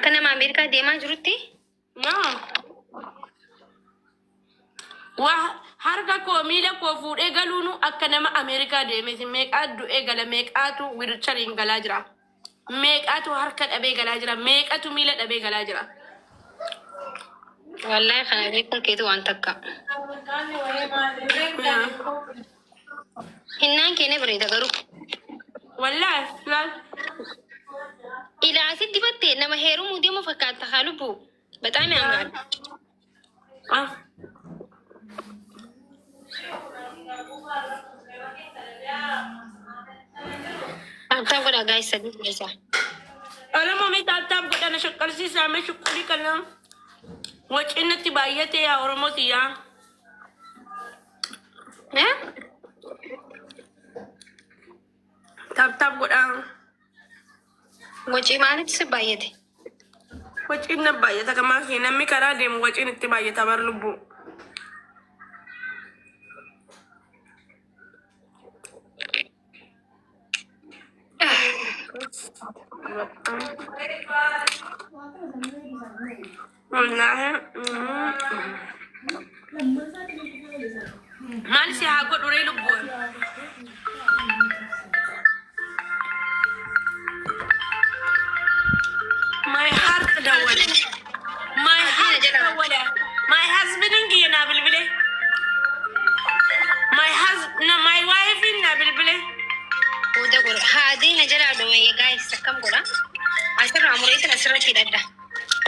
Akka nama Ameerikaa deemaa jirutti. No. Waa harka koo miila koo fuudhee galuunu akka nama Ameerikaa deemeeti. Meeqaa du'ee gala, meeqaatu wiilchariin galaa jira. Meeqaatu harka dhabee galaa jira, meeqatu miila dhabee galaa jira. Wallaahi kana beekuun keetu waan takka. Hinnaan kee ni bareeda garuu. Wallaahi laal. Ilaa asitti dibatte nama heerumuu deemu fakkaata haa lubbu. Bexaam yaamraal. Ah. Tap tap godhaa guys sadii keessa. Oromoo mee tap tap godhaa na shaqqalsiisaa mee shuqqulii kana. Waciin natti baay'ate yaa Oromoo tiyyaa. Eh? Tap tap godhaa. Wacii maalitti si baay'ate? Waciin na baay'ata kamaa fi namni karaa deemu waciin itti baay'ata bar lubbuu. Wallaahi. Maal si haa godhu ree lubbuun? My heart dawwale. My heart dawwale. My husband kiyya naa bilbile. My husband, no, my wife naa bilbile. Booda godha. Haadii na jalaa dhooyee guys akkam godha? Asirraa mureetin asirratti hidhadha.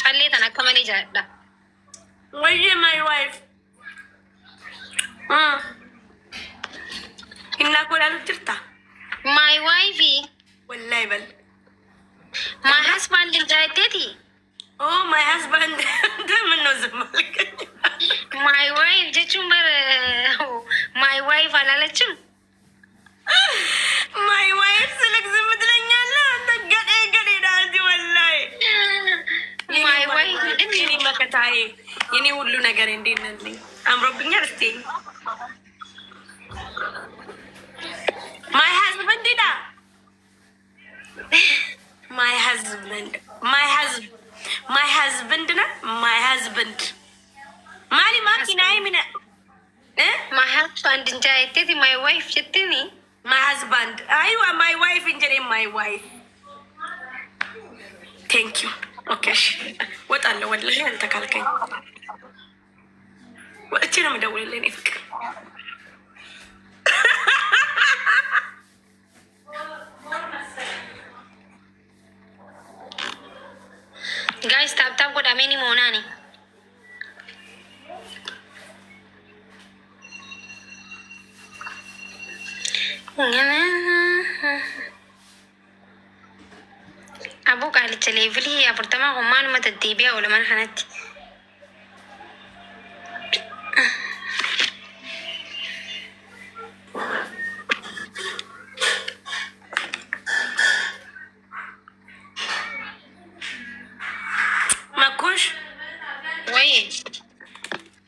Callee tan akka malee jaalladha. Wayyee my wife. Innaa koo ilaalu jirta? My wife, Wallahi bal. my husband jetteeti. Oh my husband. ምን ነው ዝም አልከኝ? My wife jechuun bara my wife አላለችም። My wife ስልክ ዝም ትለኛለህ አንተ ገዴ ገዴ ናት ወላሂ። My wife የኔ መከታዬ የኔ ሁሉ ነገር እንዴት ነህ? አምሮብኛል። እስቲ my husband ዳ my husband my husband my husband ና my husband ማሊ ማኪ ናይ ሚነ እ My husband jetteeti my wife jettini. My husband አይዋ my wife እንጀሬ my wife thank you okay እሺ ወጣለሁ። ወላሂ አንተ ካልከኝ ወጥቼ ነው የምደውልልህ። እኔ ፍቅር Guys tap tap godhaa mee ni moonaani. Aboo qaalicha leevilii 40 kun maaluma deddeebi'aa oola mana kanatti. መኩሽ Wayi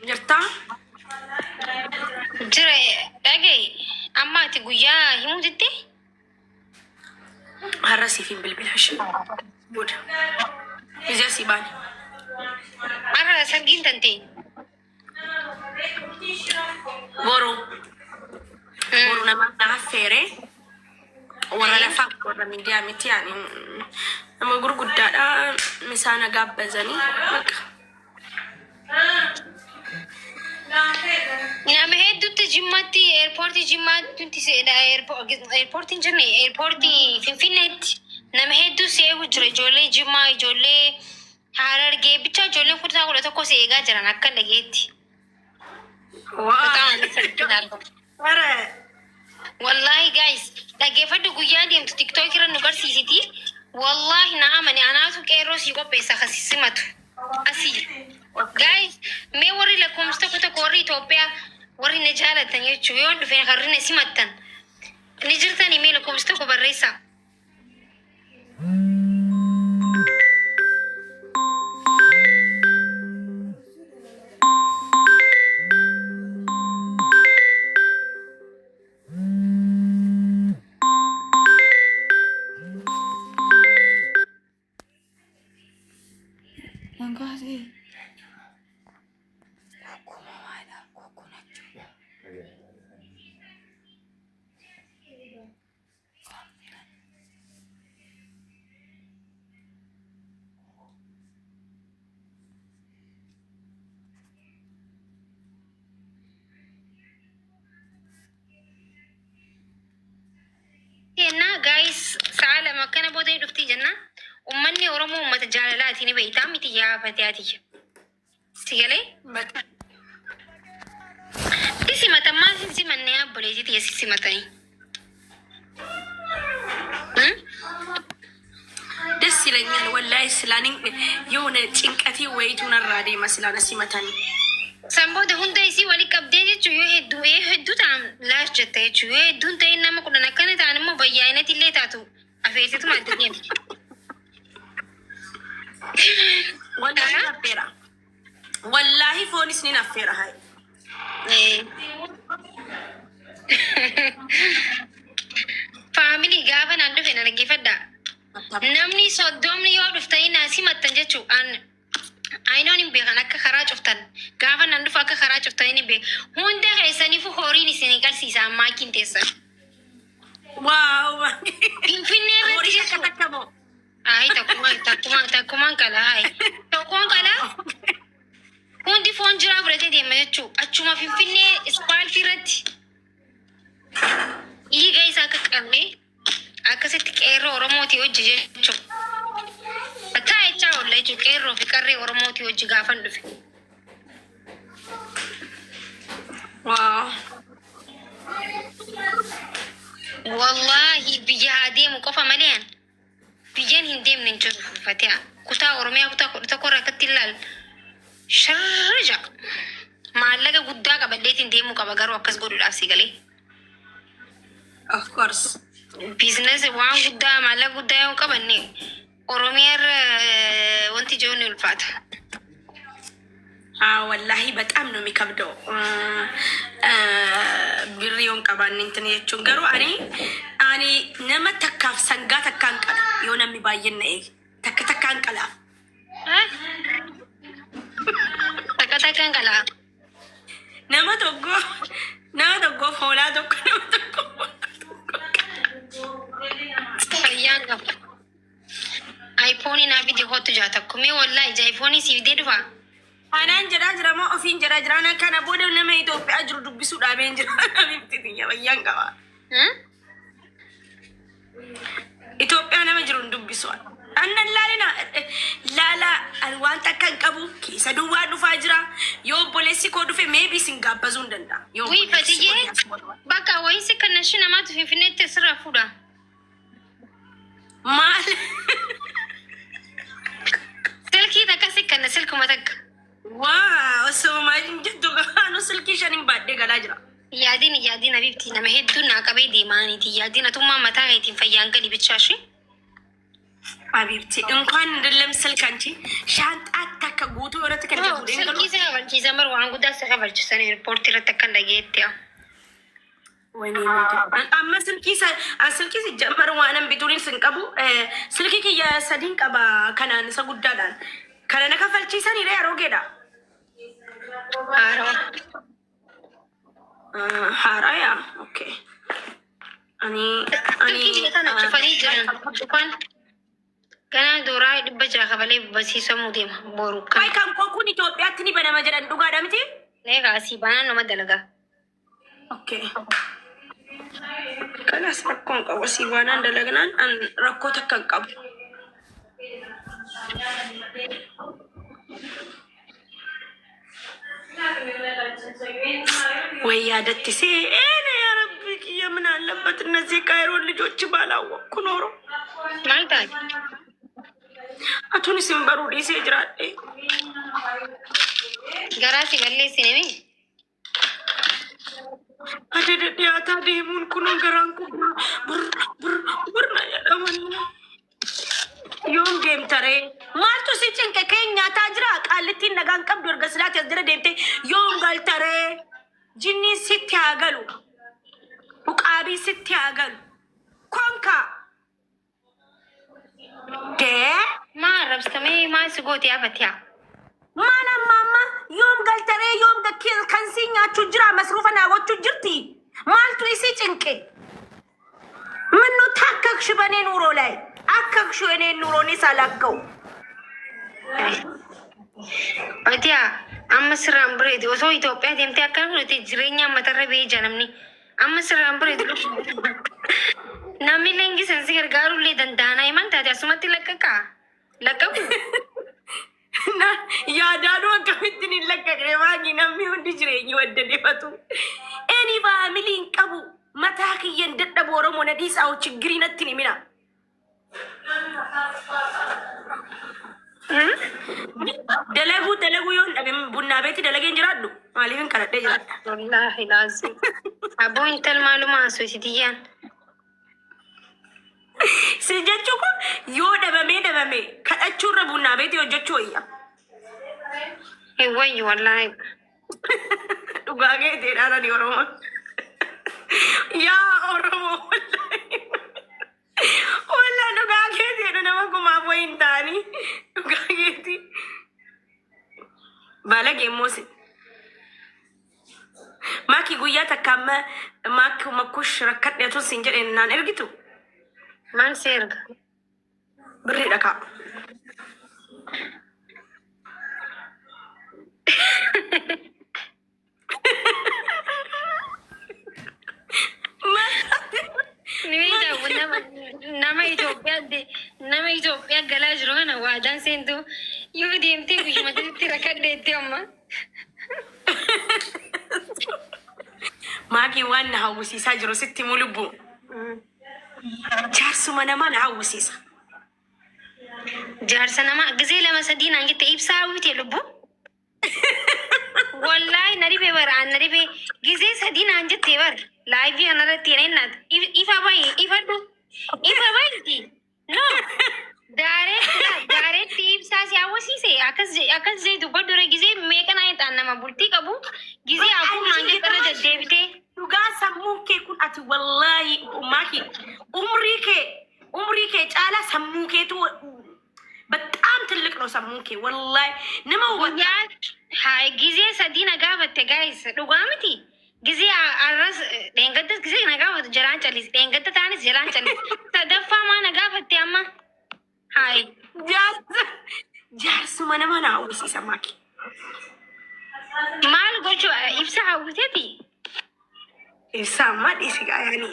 jirta jira dhagaye amma ati guyyaa himuu jettee har'a siif hin bilbila እሺ booda ጊዜ ሲባል har'a sargiin tante. boru boru nama na affeere warra lafaa warra miidiyaa miti yaani nama gurguddaadha misaana gaabbazanii በቃ Nama hedduutti Jimmaatti eerpoortii Jimmaatti eerpoortiin jirne eerpoortii Finfinneetti nama hedduu si eegu jira ijoollee Jimmaa ijoollee Harargee bicha ijoolleen kutaa 11 si eegaa jiran akka dhageetti. Waa ኧረ Wallaahi guys dhaggeeffadhu guyyaa deemtu tiktook irra nu barsiisiti. Wallaahi na amani anaatu qeerroo si qopheessa kasi simatu. Asii. Guys mee warri lakkoomsi tokko tokko warri Itoophiyaa warri na jaalatan jechuun yoo dhufe harri na simattan. Ni jirtanii mee lakkoomsi tokko barreessaa. Nan kaasee. Kukkuma maadha? Kukkunachuu. Jenna guys, sa'a 2 akkana booda ni dhufti jenna. Uummanni Oromoo uummata jaalalaati ni beektaa miti yaa Fatiyaa tiyya. Si galee? Si simatan maal sin simanne yaa obboleettii tiyya si simatanii. Hmm? ደስ ይለኛል ወላሂ ስላን የሆነ ጭንቀቴ ወይቱ ነራ deema silaan simatanii. San booda hunda isii wali qabdee jechuun yoo hedduu yoo hedduu ta'an laash jetta jechuun yoo hedduun ta'in nama 10 akkana ta'an immoo bayyaa'inatti illee taatu afeertituma adda deemti. Wallaahi affeera. Wallaahi foonis nin affeera hayi. Family gaafa naan dhufe na dhaggeeffadhaa. Namni 30 yoo dhuftanii naa simattan jechuun an ayinoon hin beekan akka karaa cuftan gaafa naan dhufu akka karaa cuftanii hin beekan. Hunda keessaniifuu horiin isin qalsiisa ammaa teessan. Waaw. Finfinnee irratti Horii takka jechuun. takka moo? Ayi takkumaan takkumaan takkumaan qala ayi. Tokkoon qala hundi foon jiraa fudhatee deema jechuun achuma Finfinnee ispaaltii irratti dhiiga isaa akka qabnee akkasitti qeerroo Oromootii hojii jechuun. Taa jechaa oolla jechuun qeerroo fi qarree Oromootii hojii gaafan dhufe. Waaw. Wallaahi biyya haa deemu qofa malee an biyyaan hin deemne hin jiru Fatiha. Kutaa Oromiyaa kutaa 11 irraa akkatti ilaal sharra maallaqa guddaa qabadheetiin deemuu qaba garuu akkas godhuudhaaf si galee. Of course. Business waan guddaa maallaqa guddaa yoo qabanne Oromiyaa irra wanti jiru ni ulfaata. አዎ ወላሂ በጣም ነው የሚከብደው። Birriyoon qabaanne እንትን jechuun garuu ani nama takkaaf sangaa takkaan qala yoo namni baay'een na eege takka takkaan qala. Takka takkaan qalaa. Nama tokkoof hoolaa tokko nama tokkoof hoolaa tokko. Fayyaan qabu. iPhone naa fidi kottu jaa tokko mee wallaahi ija iPhone si fidee dhufaa? Anaan jedhaa jira moo ofiin jedhaa jira? Anaan kana booda nama Itoophiyaa jiru dubbisuu dhaabeen jira. Habibti tiyya fayyaan qaba. Itoophiyaa nama jiru hin dubbisu. Annan laalina laala ani waan takka hin qabu keessa duwwaa dhufaa jira. Yoo obboleessi koo dhufe maybe isin gaabbazuu hin danda'a. Yoo Wii obboleessi koo Fatiyyee diyaaspoora. bakka wayii si kana shi namaatu Finfinneetti asirraa fuudha. Maal? Silkii takka si kana silkuma takka. Waa osoo maal hin jettu gaanu silkii shanin baadhee galaa jira. Yaadin yaadin habibti nama hedduun naa qabee deemaaniiti yaadin atummaa mataa keetiin fayyaan gali bichaashi. Habibti እንኳን አይደለም ስልክ አንቺ ሻንጣ takka guutuu irratti kan fuudhee galu. Silkii si kafalchiisan bar waan guddaa si kafalchiisan airportii irratti akkan dhageetti. ወይኔ ምንድን amma silkii silkii ሲጀመር waanan bituun sin qabu silkii kiyya sadiin qaba kanaan isa guddaadhaan kana na kafalchiisanidha yeroo geedha. Haarawaa. Haaraa yaa okay. Ani ani Silkii kana cufanii jiran cufan. Ganaa dooraa 600 kafalee barsiisamuu deema boru Wayi kan. kan koo kun Itoophiyaatti ni banama jedhan dhugaadha miti? Neekaa asii baanaan nama dalagaa. Okay. Kanas rakkoon qabu asii baanaan dalagnaan an rakkoo takka hin qabu. ወይ ያደትሴ እኔ ያ ረቢ kiyya ምን አለበት እነዚህ የካይሮን ልጆች ባላወቅኩ ኖሮ። Maal taate? Atuun isin baruu dhiisee jiraadhe. Garaa si balleessine mi? Adada dhiyaataa deemuun kunoo garaan koo bur bur bur na jedhaman. Yoom deemta ree? Maaltu si cinqe kee nyaataa jira? Qaallittiin nagaan qabdu erga silaati as jala deemte yoom galta ree? Jinniin sitti haa galu. Uqaabii sitti haa galu. Konka. Dee? Maa arrabsitamee maal si goote yaafate yaa? Maal amma amma yoom galtaree yoom kan sii nyaachuu jira masruufa naa gochuu jirti. Maaltu isii cinqe? ምነው ታከክሽ በእኔ ኑሮ ላይ አከክሽ? የኔ ኑሮ እኔ ሳላከው Fatiyaa amma sirraan bareedu osoo Itoophiyaa deemtee akkana fudhate jireenya ammatarra ba'ee jira namni. Amma sirraan bareedu namni leenjisan si gargaaruu illee danda'an himan taate asumatti laqqaqaa. Laqqaqu. Yaadaadhu akkamittiin hin lakkaqne maagi namni hundi jireenyi wadda deefatu. Eni family hin qabu mataa kiyyan dadhabu Oromoo na dhiisaa chiggirii natti hin himina. Dalaguu dalaguu yoo hin dhabe bunnaa beetti dalagee hin jiraadhu. Maaliif hin kadhadhee jiraadha? Wallaahi laazim. Aboo intal maaluma haasofti tiyyaan. Si jechuu kun yoo dhabamee dhabame kadhachuurra bunnaa beetti hojjechuu wayya. Hin wayyu wallaahi. Dhugaa keetiidhaan ani Oromoo. Yaa Oromoo wallaahi. Wallaahi dhugaa keetiidha nama kumaaf wayi hin taani. Dhugaa keeti. Baalagee immoo si. Maaki guyyaa takka amma maak makkush rakkadhe tun siin jedhe naan ergitu Maal si erga? Birriidha kaa. Ni beektaa nama nama Itoophiyaa nama Itoophiyaa galaa jiru kana waadaan seentu yoo deemtee guyyuma sanitti rakkadheetti amma. Maakii waan na hawwisiisaa jiru sitti himu lubbuu. Jaarsuma namaa na hawwisiisa. Jaarsa namaa gisee lama sadii naan jette ibsaa hawwite lubbuu. Wallaahi na dhibee bara an na dhibee gisee sadii naan jette bar live kanarratti yeneennaat ifa bahi ifadhu ifa bahi no daaretti daaretti ibsaa si hawwisiise akkas akkas jee dubbadhu gisee meeqa naan jedhaan nama bultii qabu gisee afur naan jette irra deddeebitee. Dhugaa sammuun kee kun ati wallaahi maaki umrii kee caalaa sammuu keetu በጣም ትልቅ ነው sammuun kee wallaahi nama hubata. Guyyaa haa gisee sadii na gaafatte guys dhugaa miti. Gisee arras dheengaddas gisee na gaafatu jalaan callise dheengadda taanis jalaan callise sadaffaa maa na gaafatte amma hayi. Jaarsa jaarsuma nama na hawwisiisa maaki. Maal gochuu ibsa hawwiteeti. Ibsaa ammaa dhiisi gaa yaani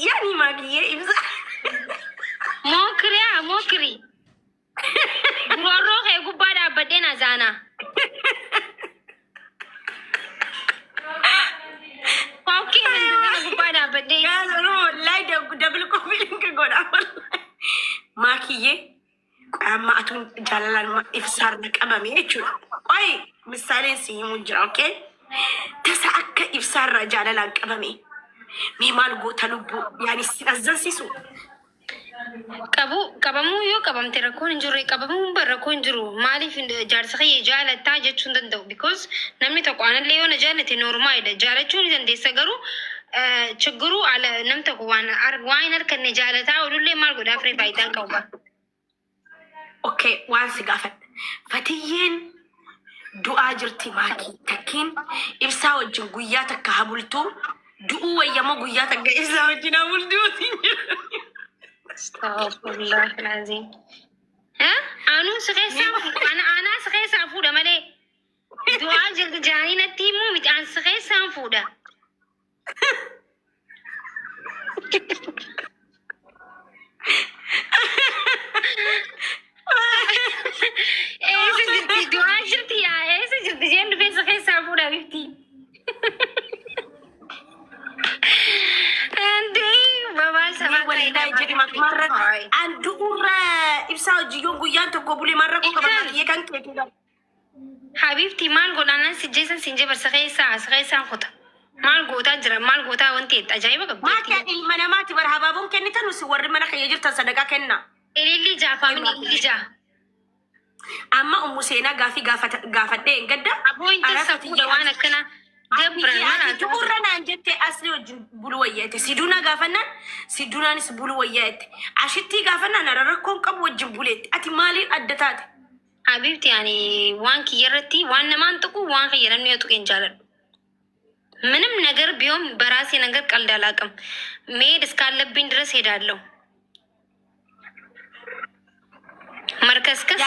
yaani maakiyyee ibsa. Mookiri haa mookiri. Gurorroo kee gubbaa dhaabbadhee na zaana. Kookii kana gubbaa dhaabbadhee. Yaa Oromoo wallaahi double copy link godhaa wallaahi. Maakiyyee amma atuun jaalalaan ibsaarra qabame jechuudha. Qoy misaaleen si himuu jira okay? Tasa akka ibsaarra jaalalaan qabame. Mee maal goota lubbuu yaani si azzansiisu? Qabu qabamuu yoo qabamte rakkoon hin jirre qabamuun bar rakkoon hin jiru maaliif jaarsa kiyya jaalattaa jechuu hin danda'u because namni tokko anallee yoo na jaalate normalidha jaalachuu ni dandeessa garuu chiggiruu ala nam tokko waan waan hin harkanne jaalataa oolullee maal godhaaf ree faayidaan qabu bara. Okay, waan si gaafadha. Fatiyyeen du'aa jirti maakii takkiin ibsaa wajjin guyyaa takka habultuu du'uu wayyamoo guyyaa takka ibsaa wajjin habultuu siin jedha. Astaghfirullah alazim. Anuu si keessaa ana anaa si keessaa fuudha malee du'aa jirti jaanii natti himuu miti an si keessaan fuudha. Eessa jirti du'aa jirti yaa eessa jirti jeen dhufee si keessaa fuudha bifti. Andee babaa sabaa Wallaahi jedhi marra an du'uurra ibsaa hojii yoon guyyaan tokko bulee marra koo qaba maakiyyee kan keetii. Habibti maal godhaan si jeesan sin jabarsa keessaa si keessaan kuta. Maal gootaa jira maal gootaa wanti ajaa'iba qabdi. Maakiin ilma namaati bara habaaboon kennitan si warri mana kiyya jirtan sadaqaa kenna. Ililli jaa family ililli jaa. Amma ummu seenaa gaafii gaafadhee hin gadda. Aboo intal safuudha waan akkana. Dabran maal Ati du'urra naan jette asli wajjin bulu wayyaa jette. Siduuna gaafannaan siduunaanis bulu wayyaa jette. Ashittii gaafannaan ara rakkoon qabu wajjin buleetti. Ati maaliin adda taate? Habibti, ani waan kiyya irratti waan namaan tuqu, waan kiyya namni yoo tuqe hin jaaladhu. ምንም ነገር ቢሆን በራሴ ነገር ቀልድ አላውቅም። መሄድ እስካለብኝ ድረስ ሄዳለሁ። መርከስከስ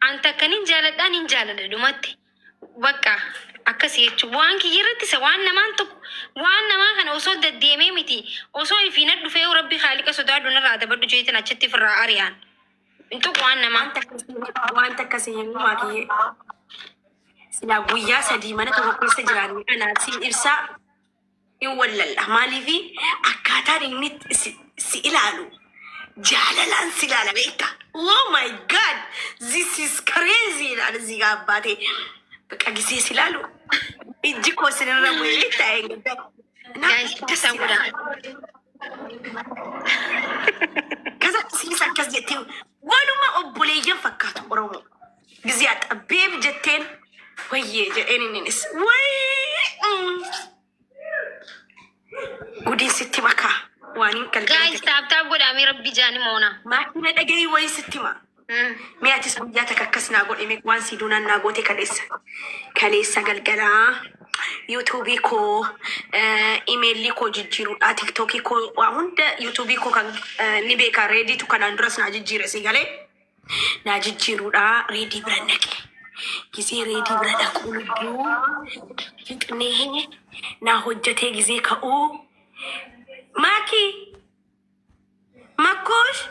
አንተ ከኒን jaaladhaan hin jaaladha dhumatti bakka akkasii jechuun waan kiyya irratti isa waan namaan tuqu, waan namaa kana osoo deddeemee miti, osoo ifiina dhufee rabbi haaliqa sodaadhu narraa dabadhu jeetin achitti ofirraa ari'aan hin tuqu waan namaa. Wanta akkasii hin maakiyyee. Silaa guyyaa 3 mana tokko keessa jiraanne anaa si ibsaa hin wallalla. Maaliifi akkaataan inni si ilaalu jaalalaan si ilaala beektaa? Oh my God! This is crazy ilaala እዚህ ጋር አባቴ በቃ ጊዜ ሲላሉ ijji koo sinirra bu'ee beektaa eeggadda. Guys, ደስ ta'uudha. ይላል። ከዛ isinis akkas jettee waanuma obboleeyyan fakkaatu Oromoo. Gisee axabbeef jetteen wayyee jedheen inninis wayyee gudiin sitti makaa waan hin Guys, galgalate. Tap tap godhamee rabbi jaani moona. Maakina dhagahi wayii sitti hima. Mee atis guyyaa takka akkas naa godhe, mee waan si duunaan naa goote kaleessa. Kaleessa galgalaa yuutuubii koo, imeelii koo jijjiiruudha, tiktookii koo, waa hunda, yuutuubii koo kan ni beekaa, reediitu kanaan duras naa jijjiire si galee. Naa jijjiiruudha reedii bira naqe. Gisee reedii bira dhaquu lubbuu fixnee naa hojjetee gisee ka'uu. Maakii makkoosh.